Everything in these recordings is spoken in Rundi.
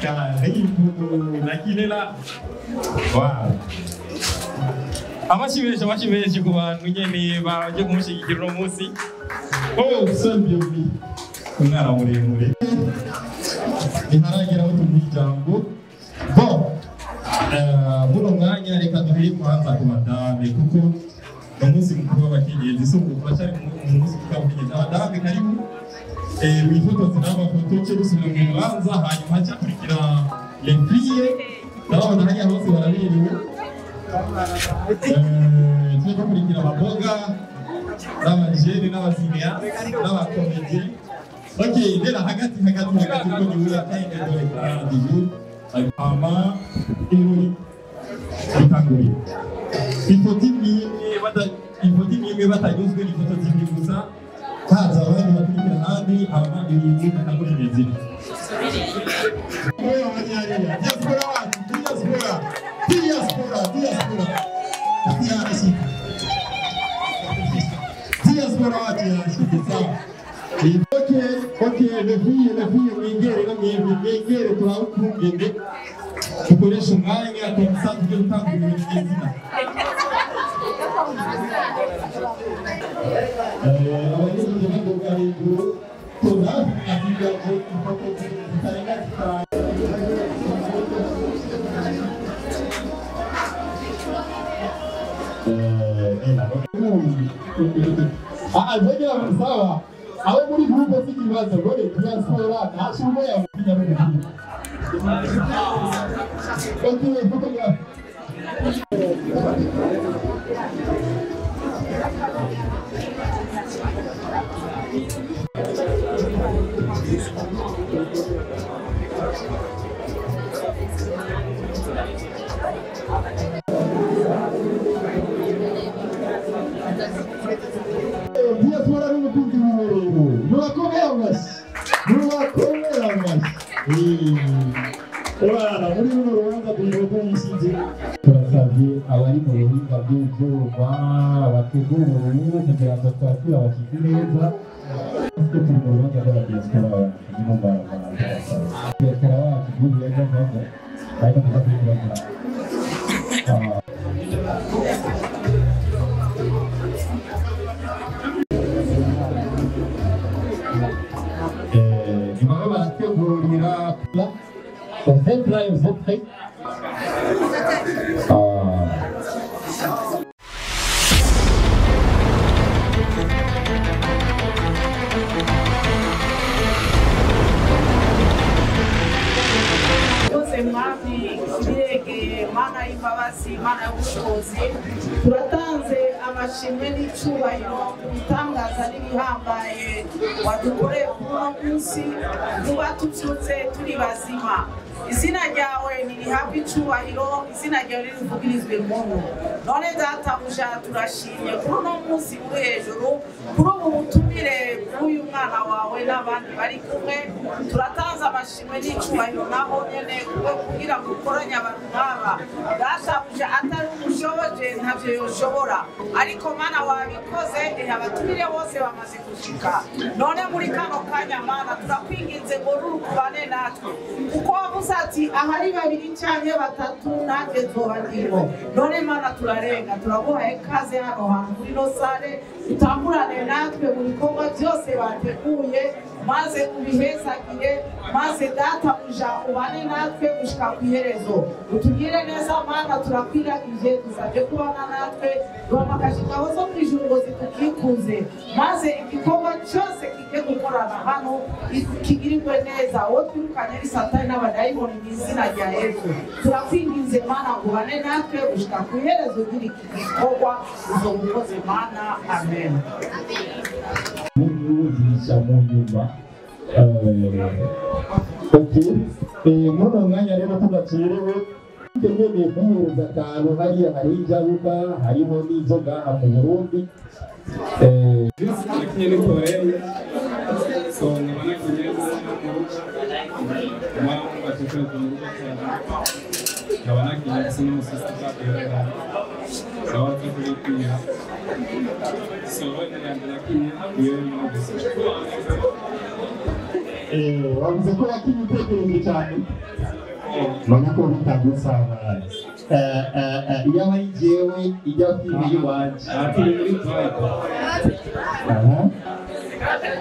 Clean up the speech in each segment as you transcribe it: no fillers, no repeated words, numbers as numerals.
Karibu Nakilela. Wow. Amashyi menshi ku bantu nyene baje kumushyigikira uno munsi. Oh, son bienvenue. Umwana muremure. Ntiharagera aho tumuha ijambo. Bon, muno mwanya reka duhere kwanza ku madame kuko ni umunsi mukuru w'abakenyezi, si ubu turacyari mu munsi mukuru w'abakenyezi. Abadame karibu. Wifotoze n'amafoto cyo dusubira mu bibanza, hanyuma hacakurikira les filles. Ndababona hariya bose baraberewe. Tujye dukurikira ababoga n'abajene n'abasineaste n'abakomedien. Ok, rero hagati hagati hagati kuko niwe yateye dore du jour. Hama ibirori bitanguriye. Ifoto imwe batanyuzwe n'ifoto zibiri gusa, haza abandi bakurikira ahandi, hama ibintu bitangura imiziki. Diaspora wacu, diaspora, diaspora, diaspora. Yarashika. Diaspora wacu yarashika sawa. Ok, les filles, mwegere no mwebwe, mwegere turabe ukungene dukoresha umwanya comme ça tujye gutanga ibintu by'izina. Abagejeje badoga hejuru, tunafi asigaje ifoto zitarenga zitanu. Ah, sawa. Abo muri groupe z'ikibazo gore diaspora ntashumwe yamukinya mu gihugu. Okay, photographe. Diaspora n'umukunzi wiwe rero murakomeye amashyi, murakomeye amashyi. Bana muri runo rubanza duhuje turasabye abari mu buhinga bw'ibyuma bategura ubu kugira ngo twakire abashyitsi neza. Twe turi mu rubanza rw'abadiaspora bacu, ni mu diaspora wacu guhuye neza ariko tuzakurikirana. Vous êtes là et vous êtes prêts? Mwami kirege mana y'imbabazi mana y'ubushobozi, turatanze amashimwe n'icyubahiro ku bitangaza n'ibihambaye wadukoreye kuri uno munsi, tuba tubyutse turi bazima. Izina ryawe nirihabwe icyubahiro, izina ryawe nirivugirizwe impundu. None databuja turashimye kuri uno munsi uri hejuru, kuri ubu butumire bw'uyu mwana wawe n'abandi bari kumwe, turatanze amashimwe n'icyubahiro naho nyene kugira ngo ukoranye abantu nk'aba. Databuja atari umushoboje ntavyo yoshobora, ariko mana wabikoze, abatumire bose bamaze gushika. None muri kano kanya mana turakwinginze ngo rurukubane natwe, kuko wavuze ati ahari babiri canke batatu nanjye nzoba ndimo. None mana turarenga, turaguhaye ikaze hano hantu muri ino sale, utangurane natwe mu bikorwa byose bateguye, maze ubihezagire, maze databuja ubane natwe gushika ku iherezo. Utugire neza mana, turakwiragije, dusabye kubana natwe, duhamagaje ingabo zo mu ijuru ngo zidukikuze, maze igikorwa cyose kijye gukorana hano kigirirwe neza. Uwo twirukanye ni Satani n'abadayimoni mu izina rya Yesu. Turakwinginze mana ngo ubane natwe gushika ku iherezo ry'iki gikorwa, uzobukoze mana, amen. Mugisha mu nyuma. Ok, muri uno mwanya rero tudacerewe twemeye kumuhereza akantu hariya hari injabuka hariho n'inzoga mu Burundi. Nakinye nitoreye so nkaba nakinye mu rugo batekereza mu rugo cyane, nkaba nakinye gusa n'umusista sawa so wenda yanjye nakinye iyo nyuma gusa. Wavuze ko wakinye utekereje cyane. Mbona ko bitagusaba. Iyaba ari jewe ijya filime y'iwanje. Turi muri vibe. Aha.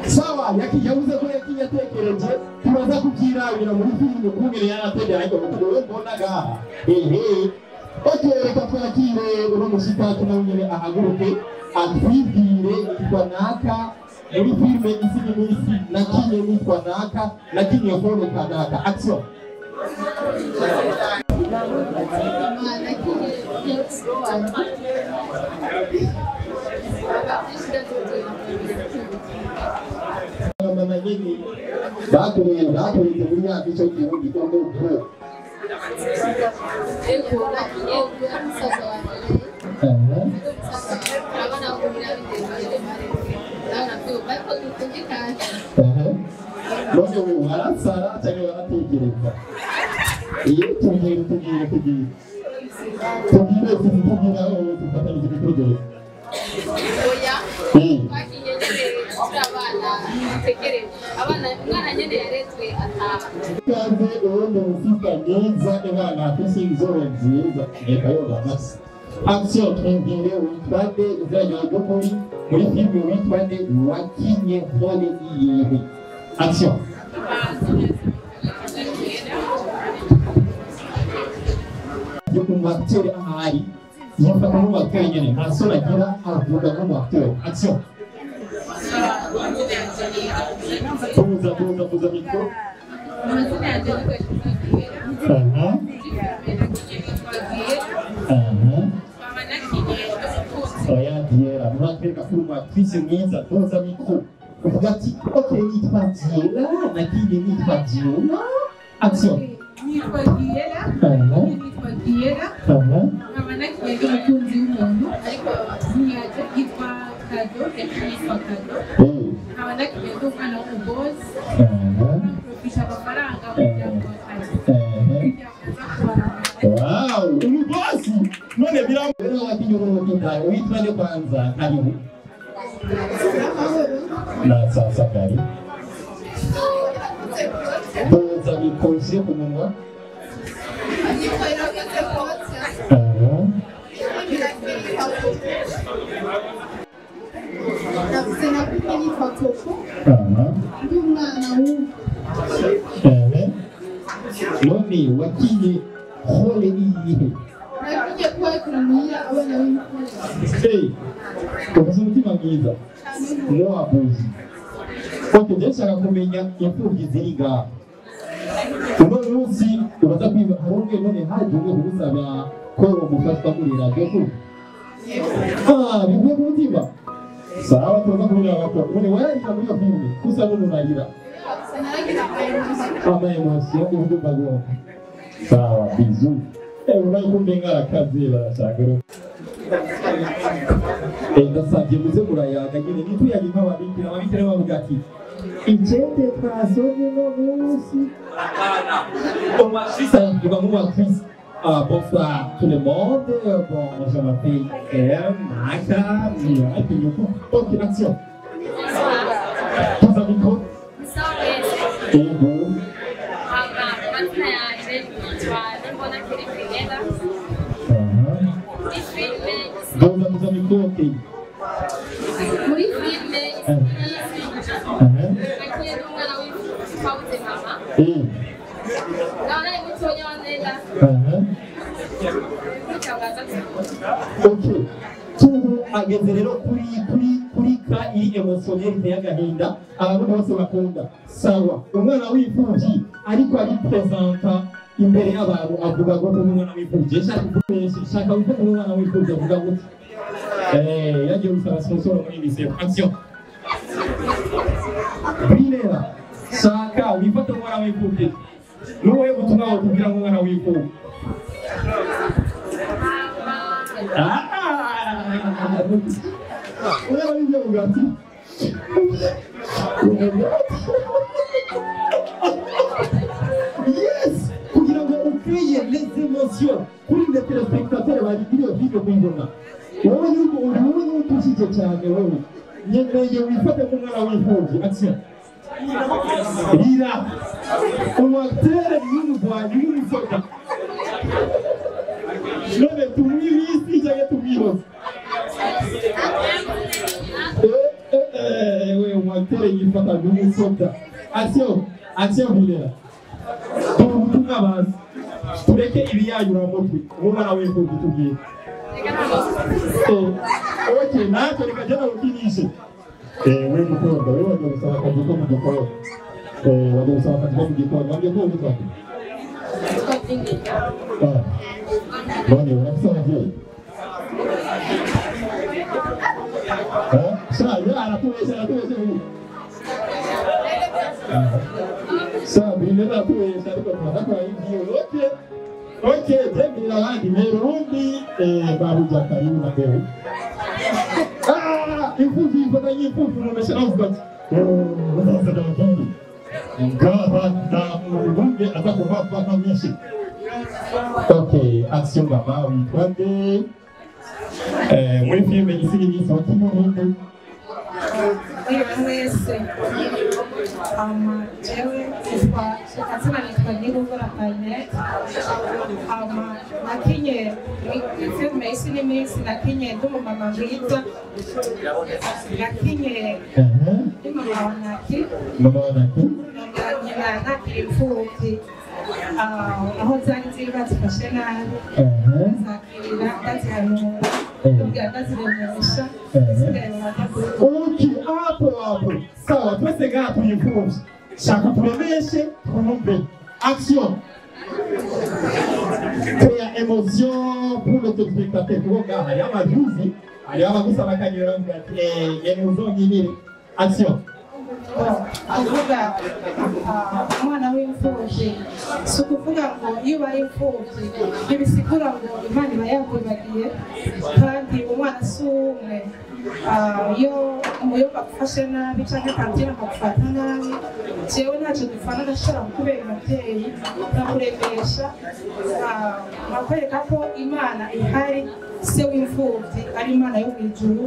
Sawa, yavuze ko yakinye atekereje, turaza kubyirabira muri filime ukungene yari ategera ariko kuko wowe mbona ngaha. Ehe. Okay, reka twakire uno mushitatu nawe nyene ahaguruke atwibwire yitwa naka muri filime isi n'iminsi nakinye nitwa naka nakinye role kanaka. Action. Mama nyene bakoreye muri ya mico y'ikirundi ko ngo bro. None ubu warasara cyangwa waratekereza? Iyo tubwire tubwire tubwire tubwire tubwire aho dufatanyije ibitekerezo. Oya, twakinye nyene turi abana dutegereje abana umwana nyene yarezwe ataha. Ikaze ubundi musista mwiza imana afise inzobe nziza reka yoga amase. Action, twibwire witwa nde izina ryawe ry'ukuri muri filime witwa nde wakinye role iyihe? Action. Yo umu acteur ahari yifata nk'umu acteur nyene nta soni agira avuga nk'umu acteur. Action. Tuza tuza tuza micro. Amazina yanjye ni Gashema. Aha. Aha. Mama nakinye umukunzi. Oya Diera, muratwereka ko uri umu actrice mwiza, tuza micro. Uvuga ati okay nitwa Diera, nakinye nitwa Diona. Action. Nitwa Diera. Aha. Nitwa Diera. Aha. Mama nakinye ndi umukunzi w'umuntu ariko ntiyaje yitwa Kado, yakinye yitwa Kado. Nkaba nakinye ndi umwana w'umugozi. Aha. Nkamprofisha amafaranga mu muryango wa Kado. Kugira ngo aze kubana. Wow, umubosi! None biramubera wakinye uri witwa nde kwanza? Karibu. Na sasa kari. Tuza bikoze ku munwa. Aha. Navuze nakuye nitwa Koko Aha. ndi umwana w'ubu. Ehe. None wakinye role iyihe? Nakinye kubakira muhira abana b'imfubyi. Hey, ufise umutima mwiza. Mwabuzi. Okay, je nshaka kumenya imfubyi ziri ngaha. Uno munsi uraza kwiba hari umwe none haje umwe kugusaba ko umufashwa muri radiyo ko. Ah, bivuye ku mutima. Sawa, tuza kubiraba ko. None wararira muri iyo filime, kusa none urarira. Naragira Ama emotion ubyumva gose. Sawa, bizu. Unakumbe ngarakazi barashaka. Ndasabye muze murayaga nyine ntituyage nk'ababikira ababikira bavuga ati icete twasomye no munsi. Umu actrice. Ah, bonsoir tout le monde. Bon, je m'appelle M. Naka. Ok, action. Tous à micro. Et bon. Amazina yanjye nitwa Nimbona Kelly. Muri filime Tuza tuza micro, ok. Muri filime nakinye ndi umwana w'imfubyi twabuze mama. Nkaba nari mutonya wa Nela. Ntitangaza. Ok. Tubu ageze rero kuri kuri kuri ka iri émotionnel iteye agahinda abantu bose bakunda. Sawa, umwana w'imfubyi ariko ari presenta imbere y'abantu avuga ngo umwana w'imfubyi shaka kuvuga shaka kuvuga umwana w'imfubyi avuga gute? Yagiye gusaba sponsor muri UNICEF. Action. Brinera, shaka wifate umwana w'imfubyi. Nuwe butumwa wotubwira nk'umwana w'imfubyi. Ah! Umwana w'imfubyi avuga ati yes! Kugira ngo ukreye les émotions kuri les téléspectateurs bagira iyo video kuyibona. Wowe nuko uri wowe n'utushije cyane wowe. Nyemereye wifate nk'umwana w'imfubyi. Action. Rira. Mbwira umuacteur n'umugwanyi w'umusoda none tumwibisi cyangwa tumwihoze? We umuacteur yifata nk'umusoda. Action, action Bilera. Ubutumwa bazi tureke ibiyayuramutwe umwana w'imfubyi tubwire. Okay, natwe reka jana ukinishe. We mukobwa, we wajya gusaba akazi ko mu gikoni. Wajya gusaba akazi ko mu gikoni. Wambwiye ko witwa nde? None urafise abavyeyi? Sha, ya aratubeshe, aratubeshe ubu. Sha, bine aratubeshe ariko turadakora ibyiwe. Okay. Okay, jemira abandi Merundi babuja karibu na wewe. Ah, imfuvyi ifatanye imfuvyi umuntu aravuga ati uzaza ndababwira. Ngaha nta muntu aza kumva myinshi. Okay, action mama witwa nde? Muri filime Isi n'Iminsi wakinye nde? Mwiriwe mwese. Jewe nitwa akazina nitwa Nirugora Parinete. Nakinye filime Isi n'Iminsi, nakinye ndi umumama mwiza, nakinye ndi mama wa Naki. Mama wa Naki? Nyina nakiri imfuvyi aho zari ziri bazifashe nabi, zakirira ndazihanura ndabwira ndaziremesha zisigaye baza. Okay, hapo hapo. Sawa, twese ngaha turi imfuvyi. Shaka turemeshe twumve. Action. Créa émotion pour le téléspectateur kuko ngaha hariho amavyuzi, hariho abagusaba akanyura bavuga ati ngene uzonyinire. Action. Kuvuga umwana w'imfubyi si ukuvuga ngo iyo ubaye imfubyi ntibisigura ngo Imana iba yakwibagiye, kandi umwana si umwe. Iyo umuyumba agufashe nabi cyangwa akabwira akagufata nabi, jewe ntacyo dupfana, ndashobora kukubera umubyeyi nkakuremesha, nkakwereka ko Imana ihari, se w'imfubyi ari Imana yo mu ijuru,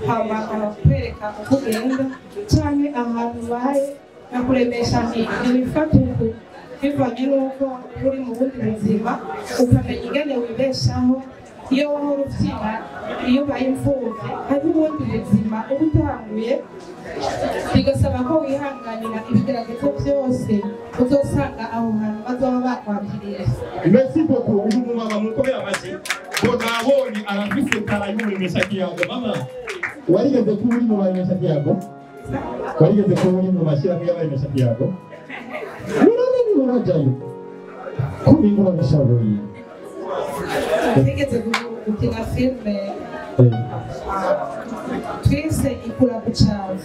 hama akakwereka uko ugenda canke ahantu ubaye, nkakuremesha nti ntiwifate uku bivanye n'uko uri mu bundi buzima, ukamenya ingene wibeshaho. Iyo wahora ubyina, iyo ubaye imfubyi hari ubundi buzima uba utanguye, bigasaba ko wihanganira ibigeragezo byose uzosanga aho hantu bazoba bakwakiriye. Merci beaucoup. Uyu mumama mukomere amashyi. Ngo nabonye arafise kara y'umuremesha kiyago. Mama, warigeze kuba uri mu baremesha kiyago? Warigeze kuba uri mu mashyirahamwe y'abaremesha kiyago? None niba urajayo kuba urabishoboye. Nigeze gukina filime twise Ikura ku Caro.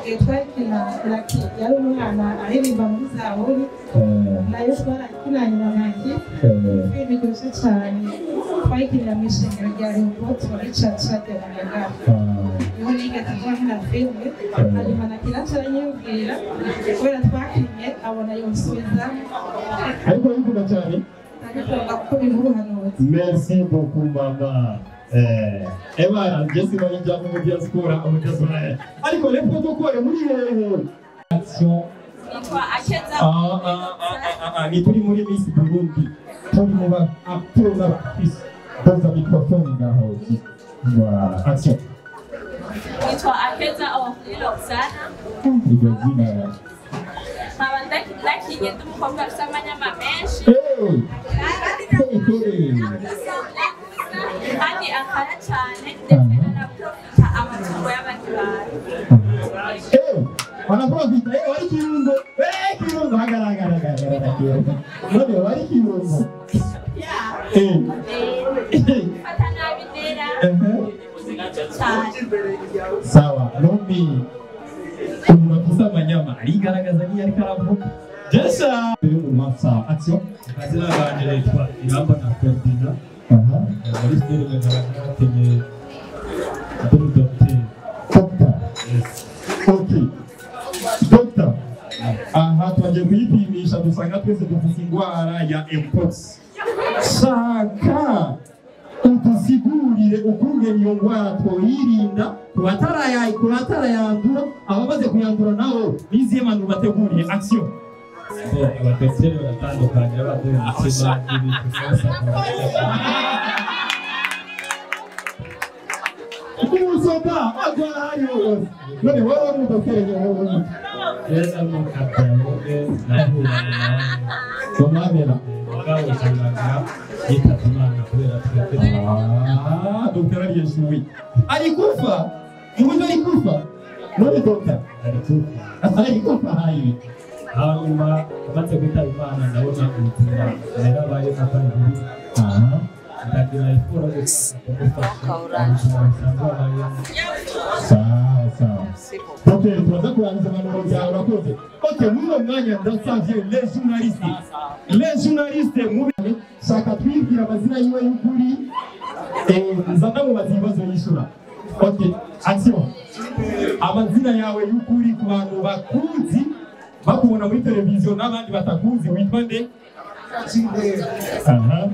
Igihe twakina Lucky yari umwana aririmba muri zaburi, nayo twarakinanye na Naki, filime iryoshye cyane. Twayikinira mu ishengero rya Rehoboth muri Caca rya Munyagara, niho nigeze kuba nkina filime. Hanyuma Naki naco aranyibwira kubera twakinye abona yonsubizamo. Ariko urabikunda cyane? Ndabikunda kuko bimuha ubuhanuzi. Merci beaucoup mama. Ebana je sinari njya mu diaspora, mu diaspora. Ariko les protocoles muri hehe? Action. Nitwa Akeza. Ni turi muri Miss Burundi. Turi mu ba acteurs n'abactrices. Dans microphone ngaho. Voilà, action. Nitwa Akeza Aurélie Roxana. Iryo zina. Nkaba nakinye ndi umukobwa afise amanyama menshi. Kandi akara cyane ndetse anaprofita amatungo y'abandi bantu. Wanaprofita, wari kirungo, kirungo, hagaragara, none wari kirungo. Fata nabi nera cyane. Sawa, none umuntu afise amanyama arigaragaza niyo ariko aravuga. Jesha! Action. Amazina yanjye yitwa Irambona Ferdinand. Muri filime nkaba nakinye ndi umudogiteri. Doctor. Okay. Doctor. Aha twagiye kuyipimisha dusanga twese dufite indwara ya mpox. Shaka udusigurire. Mudusigurire ukungene iyo ndwara twoyirinda ku batarayandura, abamaze kuyandura nabo n'izihe mpanuro bateguriye? Action. Abadokiteri baratandukanye, abaduha umutima n'ibintu byose. Umusoda agwara hariho hose. None wowe wari umudokiteri wowe? Rero mu kabyaro nahuye nawe. Bamwamera. Mugabo usanga yitabye Imana kubera twebwe. Ah, docteur aliyeshuwe. Alikufa? Mgonjwa alikufa? None docteur? Alikufa. Alikufa hai. Hanyuma amaze kwitaba Imana ndabona ubuzima rero abaye atari bubi. Ndagira ifuro gusa kumufasha ubuzima busanzwe abayemo. Sawa sawa. Okay, turaza kurangiza impanuro zawe, urakoze. Okay, muri uwo mwanya ndasavye les journalistes. Les journalistes mubi shaka twibwira amazina yiwe y'ukuri. Nza ndamubaza ibibazo yishura. Okay, action. Amazina yawe y'ukuri ku bantu bakuzi bakubona muri televiziyo n'abandi batakuzi, witwa nde? Aha.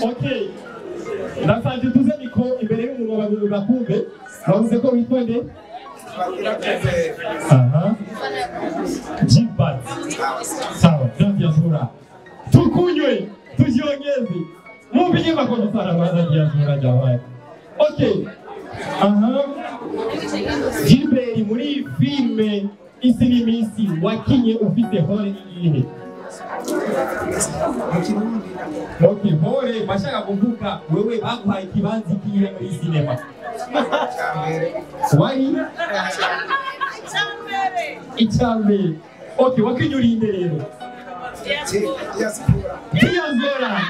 Okay. Ndasabye tuze mikoro imbere y'umuntu babiri bakumve. Bavuze ko witwa nde? Aha. Gilbert. Sawa, dans diaspora. Tukunywe, tujiongeze. Mupige makofi sana kwanza diaspora jamani. Okay. Aha. Gilbert, muri filme Isi n'Iminsi wakinye ufite rôle iyihe? Okay, rôle bashaka kuvuga wewe baguhaye ikibanza ikihe muri sinema? Wari icyambere. Okay, wakinye urinde rero? Diaspora.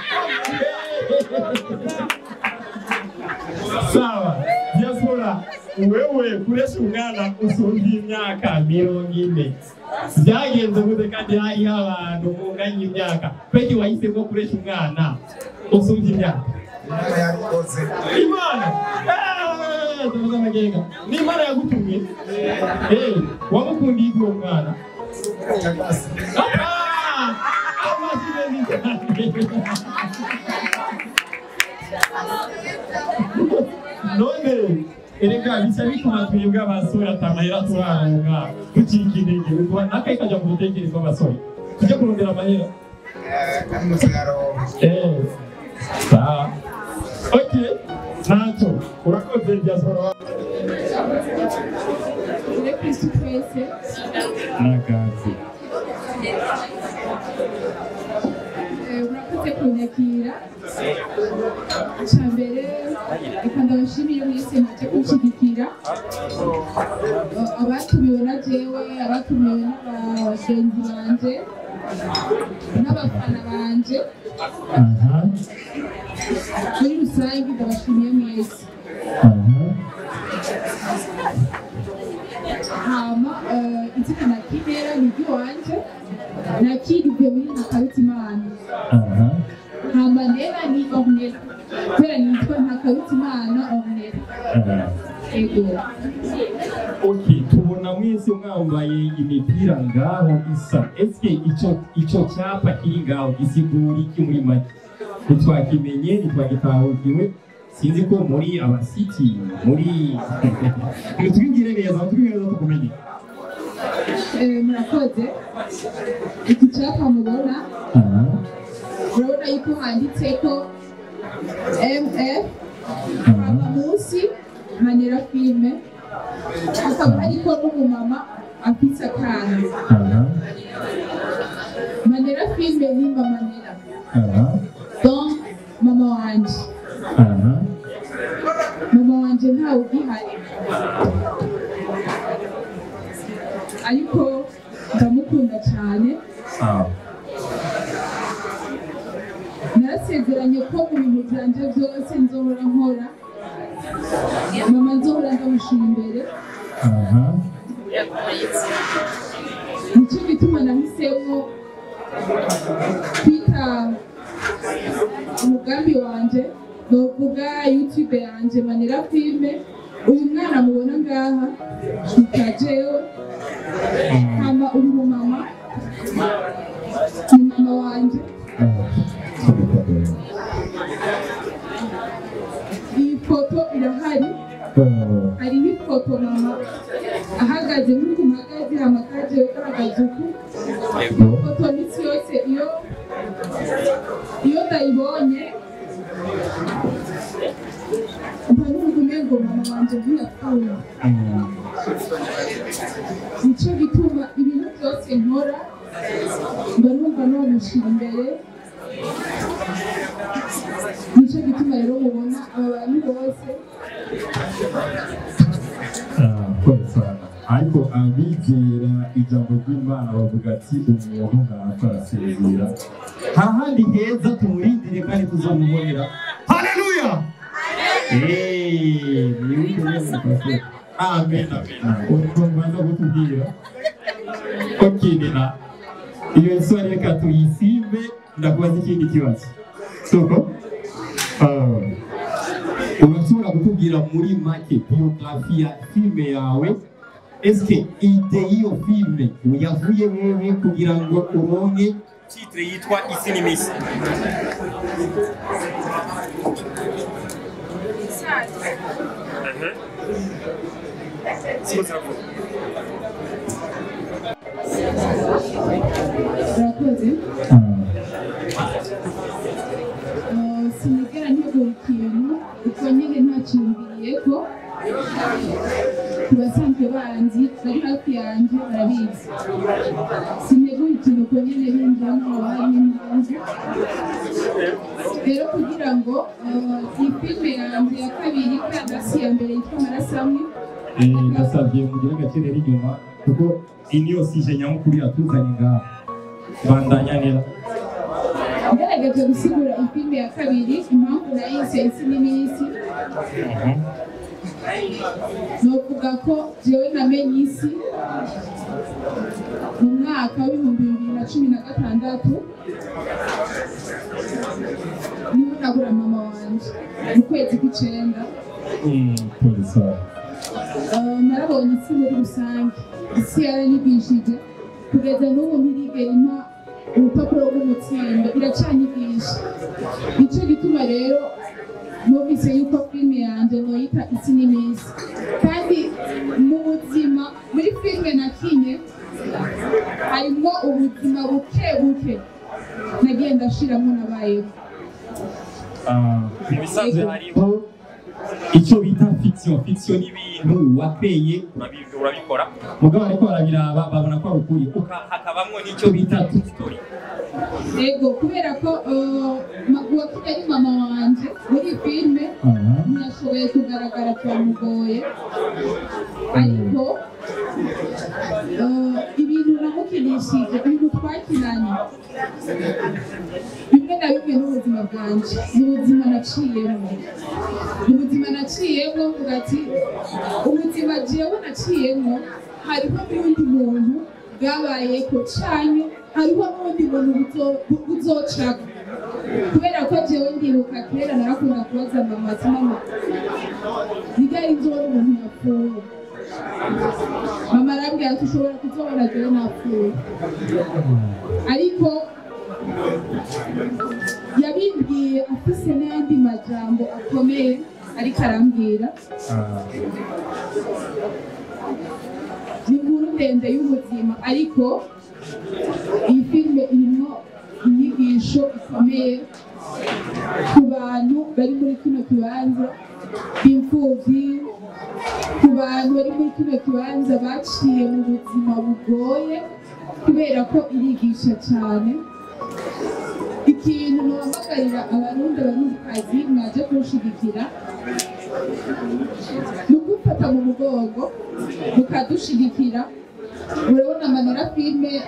Sawa, diaspora, wewe kuresha umwana usumvye imyaka 40 byagenze gute kandi hariho abantu munganya imyaka? Peki wahisemo kuresha umwana usumvye imyaka? Imana yabikoze. Imana! Tuvuze amagenga. Ni Imana yagutumye? Wamukundiye uwo mwana? Amashyi meza cyane. None erega bica bituma twebwe abasore atamahera turaronka ducika intege, ubwo nakaye kajya mu bitekerezo abasore tujye kurondera amahera. Sawa. Okay, ntacyo, urakoze diaspora. Ure Kristu twese. Nakazi. Urakoze kunyakira. Icya mbere reka ndabashimire mwese mwaje kunshyigikira, abatumiwe na jewe, abatumiwe n'abagenzi banje n'abafana banje muri rusange, ndabashimiye mwese. Hama izina Nakinera ni iry'iwanje, nakiriwe muri Ntakarutimana. Hama Nera ni Ornella, kubera nitwa Ntakarutimana Ornella. Ego. Okay, tubona mwese mwambaye imipira ngaho isa. Eske ico cyapa kiri ngaho gisigura iki muri make? Ntitwakimenye, ntitwagitahukiwe. Sinzi ko muri abasiti muri mutwibwire neza, mutwibwire neza tukumenye. Murakoze. Iki cyapa mubona, urabona yuko handitseko MF, hama munsi Manera Filme, hakaba hariko n'umumama afise akana. Manera Filme ni Mama Nera, donc mama wanje. Mama wanje ntawe ugihari, ariko ndamukunda cyane. Narasezeranye ko mu bintu byanje byose nzohora nkora mama, nzohora ndamushira imbere. Nicyo gituma nahisemo kwita umugambi wanje, novuga YouTube yanje Manera Filme. Uyu mwana mubona ngaha yitwa jewe, hama uyu mumama ni mama wanje. mama ahagaze nk'uku mpagaze amakaje ahagaze uku. Foto iminsi yose iyo ndayibonye mba numva umengo mama wanje ntiyapfuye. Nico gituma ibintu byose nkora mba numva nomushira imbere. Nico gituma rero mubona aba bantu bose. Ariko abizera ijambo ry'Imana bavuga ati umuntu ntapfa arasinzira, hari ahandi heza tumurindire kandi tuzamubonera. Haleluya! Amen, amen. Ubanza kutubwira Okay, Nina, iyo swali reka tuyisimbe, ndakubaza ikindi kibazo. Soko? Urashobora kutubwira muri make biografi ya filme yawe? Eske ide y'iyo filme yavuye wewe kugira ngo uronke titre yitwa Isi n'Imisi? Urakoze. Sinigera ntegura ikintu uko nyine ntaciyumviriye ko ku basanzwe banzi bari hafi yanjye barabizi. Sintegura ikintu uko nyine binjamo, haba harimo impamvu. Rero kugira ngo iyi filime yanjye ya kabiri, kubera si iya mbere yitwa Amaraso Amwe. Ndasabye mugire agacerere inyuma kuko iyi niyo sije nyamukuru yatuzanye ngaha. Bandanya neza. Ngerageje gusigura ifilime ya kabiri impamvu nayise Isi n'Iminsi. Novuga ko jewe namenye isi mu mwaka w'2016, niho nabura mama wanje mu kwezi kw'icenda. Narabonye isi muri rusange, isi yaranyigishije kugeza n'ubu ntirigera impa urupapuro rw'umutsindo, iracanyigisha. Nico gituma rero numvise yuko filime yanjye noyita Isi n'Iminsi. Kandi mu buzima muri filime nakinye harimwo ubuzima buke buke nagiye ndashiramo nabayeho. Mu bisanzwe hariho icyo bita fiction. Fiction ni ibintu wateye urabikora, mugabo ariko barabiraba babona ko ari ukuri, hakabamwo n'icyo bita true story. Ego, kubera ko uwakinye ari mama wanje muri filime ntiyashoboye kugaragara, turamugoye, ariko ibintu namukinishije, ibintu twakinanye bimwe na bimwe n'ubuzima bwanje, ni ubuzima naciyemo, ni ubuzima naciyemo. Mvuga ati ubuzima jewe naciyemo hariho n'undi muntu bwabayeko canke hariho n'undi muntu buzocako. Kubera ko jewe ndibuka kera narakunda kubaza mama ati mama nigari nzobona umuntu yapfuye? Mama arambwira ati ushobora kuzobona jewe napfuye. Ariko yabimbwiye afise n'ayandi majambo akomeye ariko arambwira. Ni inkuru ndende y'ubuzima, ariko iyi filime irimo inyigisho ikomeye ku bantu bari muri kino kibanza b'imfuvyi, ku bantu bari muri kino kibanza baciye mu buzima bugoye, kubera ko irigisha cyane. Ikintu nohamagarira Abarundi, Abarundikazi mwaje kunshigikira, ni ugufata mu mugongo mukadushigikira. Murabona Manera Filime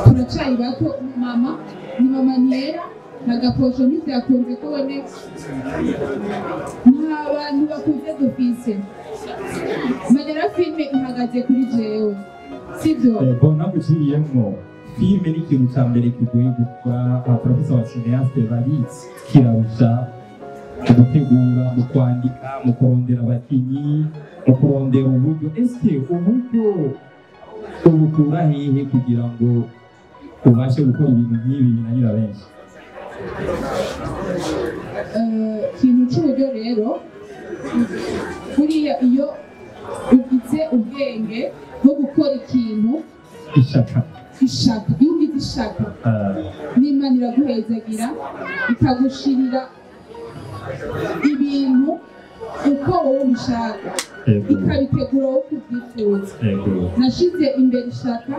turacari bato, mama ni mama Niera na Gaposho ntibyakunze kuboneka, nta bantu bakuze dufise. Manera Filime ihagaze kuri jewe, sibyo? Bona guciriyemwo, filime ni ikintu ca mbere kigoye gukora. Abaprofesa ba cineaste babizi, kirarusha mu gutegura, mu kwandika, mu kurondera abakinyi, mu kurondera uburyo. Eske uburyo ubukura hehe kugira ngo ubashe gukora ibintu nk'ibi binanira benshi? Ikintu c'uburyo rero, buriya iyo ufise ubwenge bwo gukora ikintu, Ishaka. Ishaka, iyo ugize ishaka, n'Imana iraguhezagira, ikagushirira ibintu uko wowe ubishaka, ikabitegura wowe kubyifuza. Nashize imbere ishaka,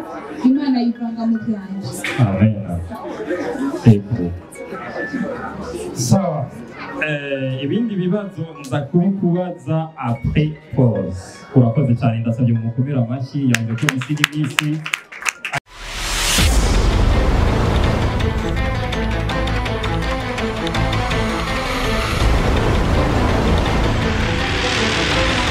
Imana yivanga mu byanje. Amen. Ego. Sawa. Ibindi bibazo nza kubikubaza après pause. Urakoze cyane, ndasabye mukomere amashyi, yavuze ko isi n'iminsi.